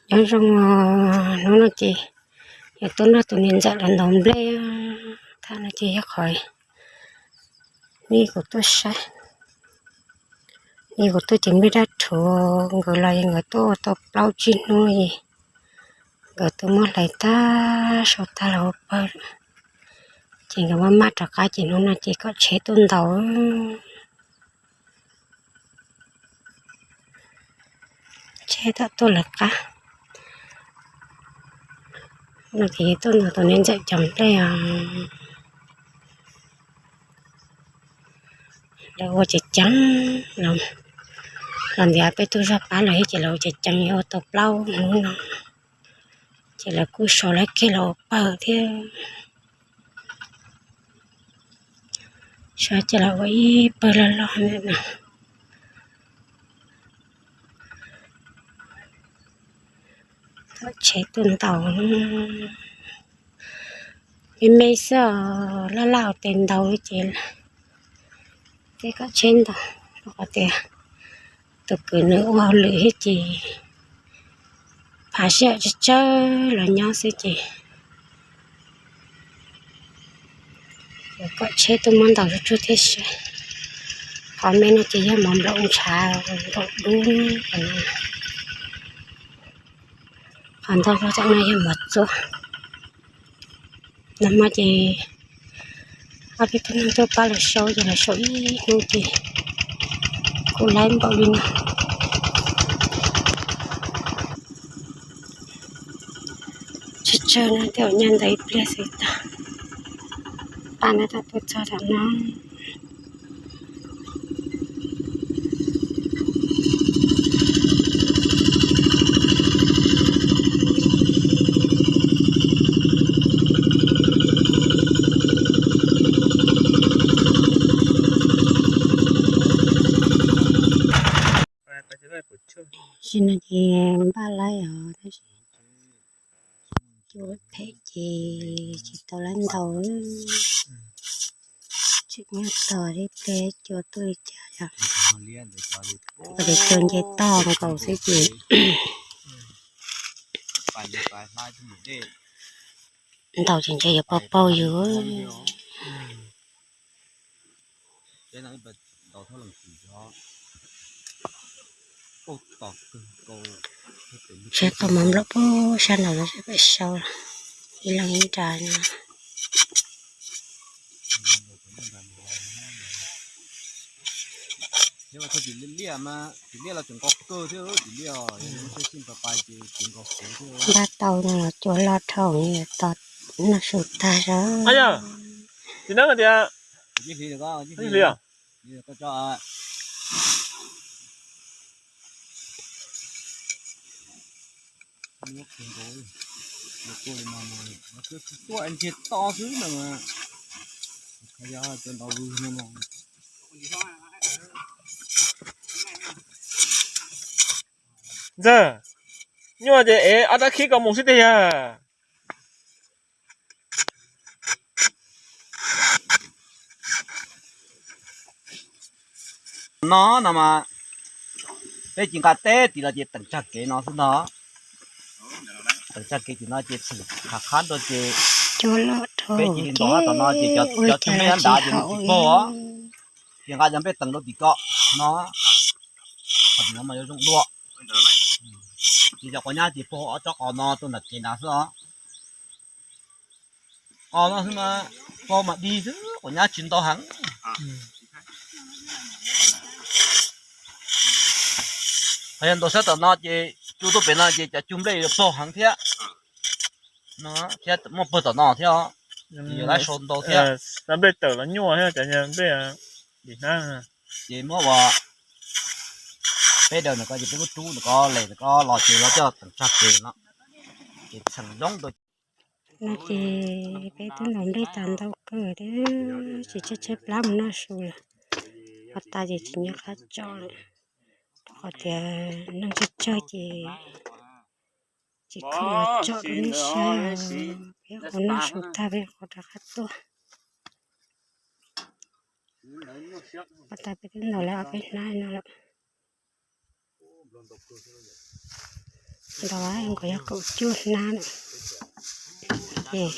Nyob zoo, hnub no ces yog tuaj nrog tus niam ntxawm los ntaus nplej. Thaj no ces yog qhov nej kuv tuaj saib, nej kuv tuaj ces nplej daj rhuv, nkawd los nkawd tuaj ua tau plaub tsib hnub es nkawd twb muab hlais tag sau tag los ua pawg lawm. Ces nkawd maj maj rov qab ces hnub no ces kom tsheb tuaj ntaus. Tsheb tom tuaj lawv qab. No ces tuaj ntaus tus niam ntxawm cov nplej os. Lawv ua ceev ceev, los ntiav peb tub zog pab lawv thiab ces lawv ua ceev ceev ua tau plaub hnub no. Ces lawv kuj sau lawv kiag los ua pawg thiab. Sau ces lawv ua ib pawg loj loj na. Tsheb tuaj ntaus me me xwb os, laj laj ua tes ntaus ces tej koj tsheb ntaus, rau qhov tias tus kwv nws ua hauj lwm thiab ces phav sij hawm tsawg tsawg los nyob xwb ces kom tsheb tuaj muab ntaus tsuag tsuag thiab saib. Qhov me no ces yog mov nplaum ntshav nplaum dub. Qhov ntau zog tam no yog mov txua. Nag hmo ces ob peb tug neeg tuaj pab lawv sau ces lawv sau ib hnub ces kuj laib npaum li no. Tsawg tsawg no tej zaum nyob ntawd ib pliag xwb tag. Paj no tau tuaj txog tom no. Sim no ces npaj laib os, tab sis cua phem ces tsis tau laib ntaus. Tseem nyob tos thiab peb cua tuaj li cas yom. Ua tias cua nce toj nkaus xwb ces ntaus ces ntshe yuav paug paug yus. Saib tau mov nplaum puag sab nraud no, peb sau ib leeg ib nra no. Npaj tau no los cua loj dhau, tos noj su tag zog. Ntxawg, nyuaj ces ev ob rab khib ko mus xwb tiag yog. No no mas peb cia nqa teb tim los ces teem tsag kev no xwb ntag. Teem tsag kev tim no ces txheem qhab qhab rau ces peb cia li ntaus tom no ces cov cub nplej nrad ces nws tsis paug os. Ces nqa cov nplej teem rau tim ko no, qhov tim no mas yuav zoo dua. Ces cov quav nyab ces paug ob tsob qos no rau nram kev nrad xwb os. Qos no xwb mas paug mas dig xwb, quav nyab tsis ntau heev. Qhov yog ntaus sab tom no ces cub tuaj pem no ces cov cub nplej yuav paug heev thiab. No thiab muaj pawg tom no thiab os. Ces yuav lab sau ntau thiab. Nplej tawm los nyuaj thiab cov nplej dim hnab. Ces muab ua peb daws ntawm ko ces peb muab rub ntawm ko les ntawm ko los ces yuav coj teem tsag kev no ces txheem zoo rau. No ces peb twb ntaus nplej tas ntau kawg thiab, tsis tshaib tshaib plab mus noj su lawm. Qhov tas ces tsis nco qab tso lawm, rau qhov tias neeg tsawg tsawg ces tsis khoom los tso rau nej saib. Peb qhuav noj su tag peb qhuav rov qab tuaj. Qhov tas peb twb ntaus lawm ob peb hnab no lawm. Ntaus nkawd yog kaum cuaj hnab na. Ces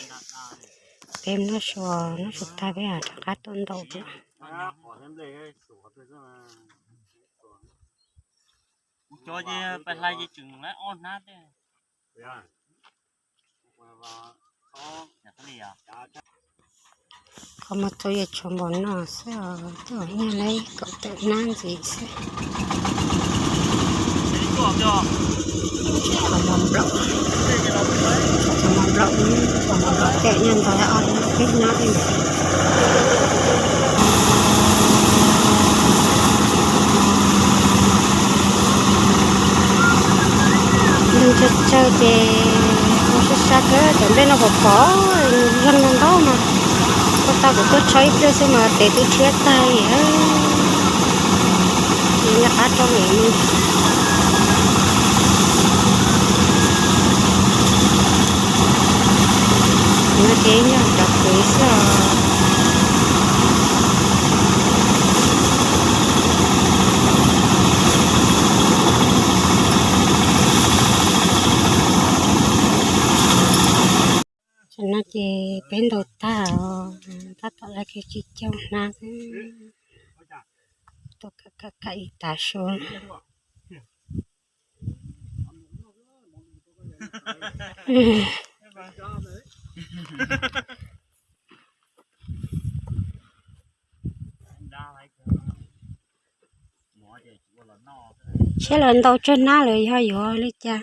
peb noj su, noj su tag peb rov qab tuaj ntaus. Kuv cov ces pais hlais ces tseem lawv ob hnab tej. Qhov muag txhua yam tshuav npaum no xwb os, twb nyuag lawv kaum tawm hnab ntxiv xwb. Qhov muag nplaum, qhov muag nplaum, qhov muag nplaum tej nyuag ntau ob hnab peb hnab tej. Ntuj tsawg tsawg ces ua sab sab kawg, cov nplej no pom pom zoo ntau ntau mas. Ua tau kuv tuaj tshawb ib pliag xwb mas tes twb rhiab tag li. Ces nco qab rau lwm mus. No ces yog cov kwv xwb os. Tam no ces peb ntaus tag os, tab tom lawv kiag tsib caug hnab xwb. Tuaj kam kam kam ib tav su. Saib lawv ntaus tsawg hnab lawm yog yuav li cas.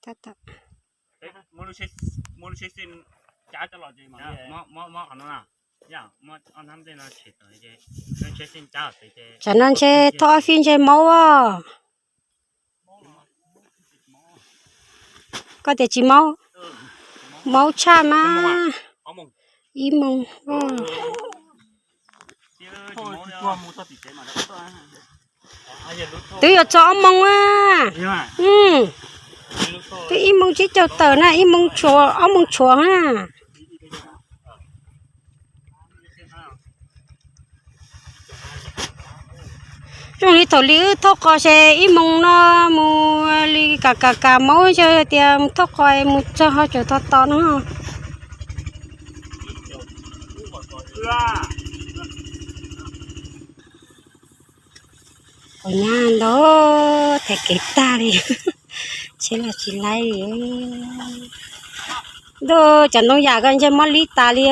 Tab tom Tsam no ntshe thauj ob fij ntshe maub os. Koj tias tsis maub? Maub tshaj mas. Ib moos. Twb yuav txog ob moos a. Twb ib moos tsib caug tawm na, ib moos tshuav, ob moos tshuav na. Zoo li thaum li wb thauj qos ces ib moos no mus li kam kam kam maub, yog tias mus thauj qos mus txog ho tseem tos tos no. Ua nyab ntau, thaiv kev tag li, tsheb los tsis laib li. Ntuj, cov ntoo yam ko ntshe mob lib tas li.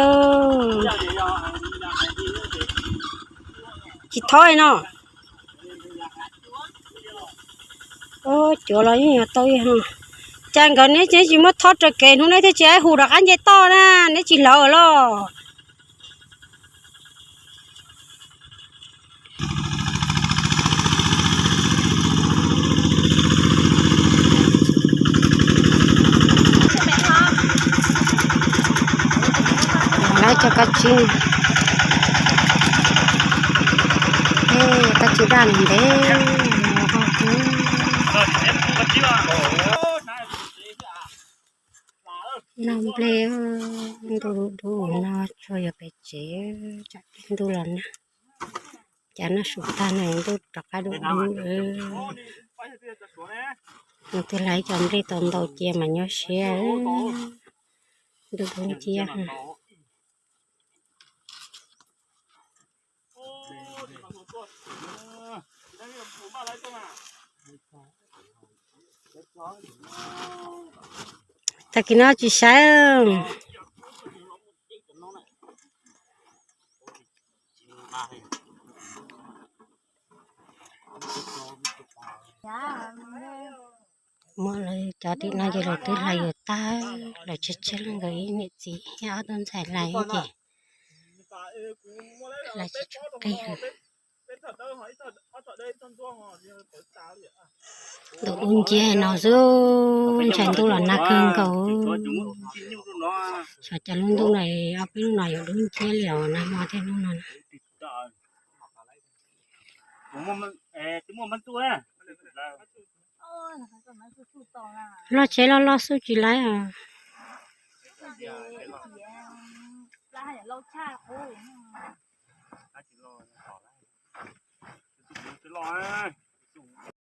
Tsis thov no. Cuav los yeej yuav tau ib ho. Cas nkawd neb tsis muab thov raws kev hnub neb thiaj tsis hu rov qab nce toj na, neb tsis hlawv los. Lawv cov kab tsib, kab tsib daj ntev. Noj nplej, ntuj dub no tsuas yuav pem tsev, tsam tsaus ntuj los nag. Cas noj su tag no ntuj rov qab dub dub. Nws twb hlais cov nplej tau ntau cia mas nyuaj siab. Ntuj dub nciab. Tag kis no tsis saib. Muab lawv cov tim no ces lawv twb hlais yuav tag, lawv tseg tseg leej nkawd ib niam txiv thiab ob tug ntxhais hlais ces hlais tsis tshua qig. Ntuj dub nciab no xwb, ntshai ntuj los nag kawg nkaus. Xyov cas lub ntuj no ob peb lub no yuav dub nciab li os, nag hmo thiab hnub no na. Loj tsev loj loj xwb tsis laib os.